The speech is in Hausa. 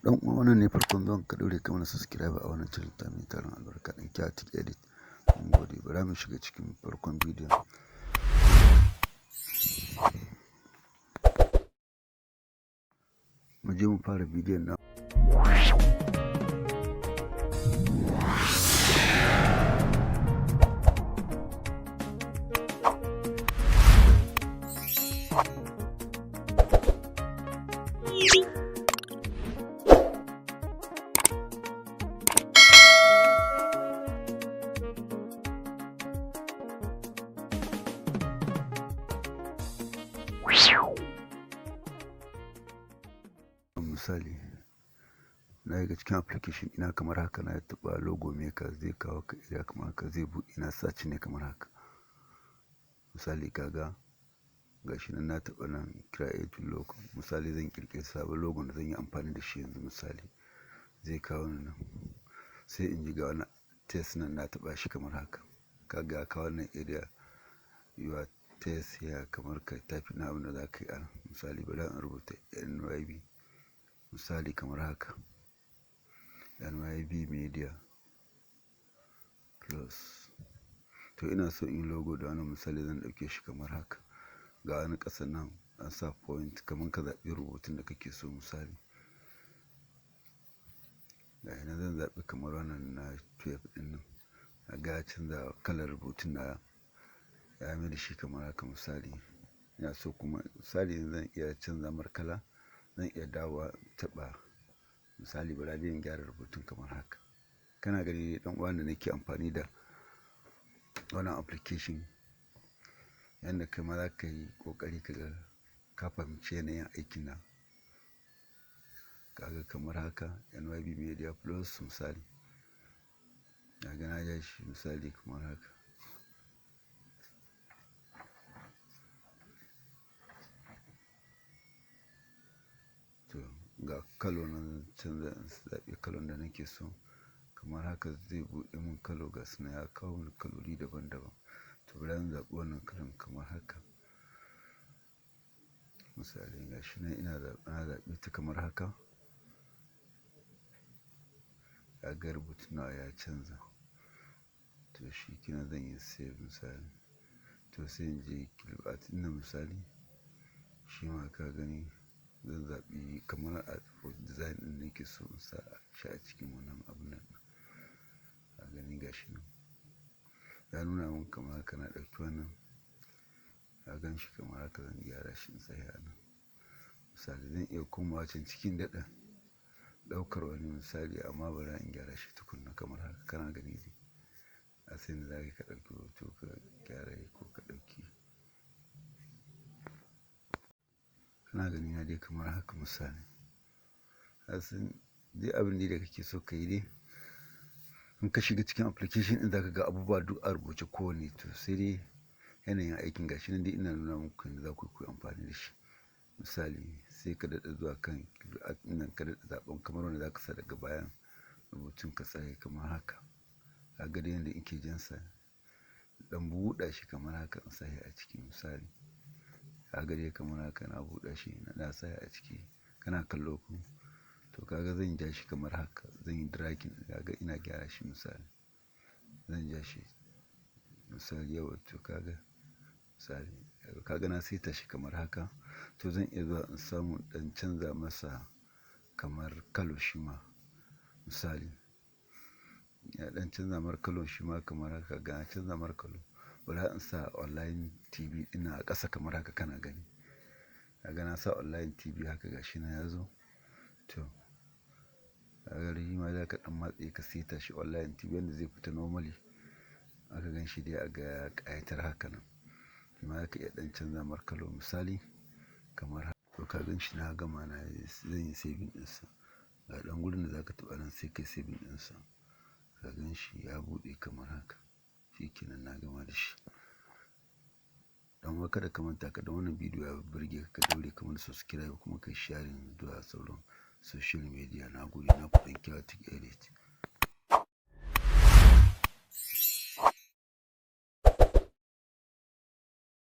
Dan uwa, wannan ne farkon zuwan ka, daure ka mana subscribe a wannan channel ta mai tarin albarka, ɗan Chaotic Edit. Mun gode. Bara mu shiga cikin farkon bidiyon. Mu je mu fara bidiyon na. Misali, na shiga cikin application ina kamar haka, na taɓa logo maker, zai kawo ka area kamar haka, zai buɗe na search ne kamar haka. Misali, kaga gashi nan na taɓa nan create logo. Misali, zan ƙirƙiri sabon logo da zan yi amfani da shi yanzu. Misali, zai kawo ni nan, sai in ji ga wani text nan, na taɓa shi kamar haka. Kaga ya kawo wannan area, your text here, kamar ka type na abin da za ka yi a nan. Misali, bari in rubuta NYB, misali kamar haka, NYB Media Plus. To, ina so in yi logo da wannan. Misali, zan ɗauke shi kamar haka. Ga wani ƙasa nan an sa point, kamar ka zaɓi rubutun da kake so. Misali, ga nan zan zaɓi kamar wannan na 12 ɗin nan. Ga ya canza kalar rubutun na, ya mai da shi kamar haka. Misali, ina so kuma, misali, zan iya canza mar kala, zan iya dawowa taɓa. Misali, bara dai in gyara rubutun kamar haka. Kana gani ɗan uwan da nake amfani da wannan application, yanda kai ma za ka yi ƙoƙari ka ga ka fahimci yanayin aikin nan. Kaga kamar haka, NYB Media Plus. Misali, na ga na ja shi, misali kamar haka. To, ga colour nan, canza, zaɓi kalon da nake so kamar haka, zai buɗe mun colour. Ga su nan ya kawo mun kaloli daban daban. To, bari in zaɓi wannan kalan kamar haka. Misali, ga shi nan ina zaɓa, na zaɓe ta kamar haka. Kaga rubutun nawa ya canza. To, shi kenan, zan yi save. Misali, to sai in je clip art ɗin nan. Misali, shi ma ka gani zan zaɓi kamar a design ɗin nake so in sa shi a cikin wannan abun nan. Ka gani, ga shi nan ya nuna mun kamar haka. Na ɗauki wannan, ka gan shi kamar haka, zan gyara shi in sa shi a nan. Misali, zan iya komawa can cikin daɗa ɗaukar wani misali, amma bari in gyara shi tukuna kamar haka. Kana gani dai a sai da za ka ɗauki hoto ka gyara ko ka ɗauki. Kana gani na dai kamar haka. Misali, kasan dai abin da kake so ka yi dai, in ka shiga cikin application ɗin, za ka ga abubuwa duk a rubuce kowanne. To, sai dai yanayin aikin, gashi nan dai ina nuna muku yadda za ku yi amfani da shi. Misali, sai ka daɗa zuwa kan nan, ka daɗa zaɓen kamar wanda za ka sa daga bayan rubutun, ka sa kamar haka. Ka ga dai yanda in jansa, ɗan buɗa shi kamar haka, in sa shi a ciki. Misali, ka ga dai kamar haka, na buɗe shi, na sa shi a ciki. Kana kallo ko? To, kaga zan ja shi kamar haka, zan yi dragging. Kaga ina gyara shi. Misali, zan ja shi, misali, yauwa. To, kaga, misali, kaga na saita shi kamar haka. To, zan iya zuwa in samu ɗan canza masa kamar colour shi ma. Misali, ya ɗan canza mar colour shi ma kamar haka. Ga na canza mar colour. Bara in sa online TV ɗin a ƙasa kamar haka. Kana gani, kaga na sa online TV haka, gashi nan ya zo. To, kaga shi ma za ka ɗan matse ka saita shi, online TV yanda zai fita normally, aka gan shi dai a ga ya ƙayatar haka nan. Shi ma za ka iya ɗan canza mar colour, misali kamar haka. To, ka gan shi, na gama, na zan yi saving ɗinsa. Ga ɗan gurin da za ka taɓa nan, sai kai saving ɗinsa. Ka gan shi ya buɗe kamar haka. Shi kenan, na gama da shi. Dan uwa, kada ka manta ka da wannan bidiyo ya burge ka, ka daure ka mana subscribe kuma kai sharing zuwa sauran social media. Na gode, na ku ɗan Chaotic Edit.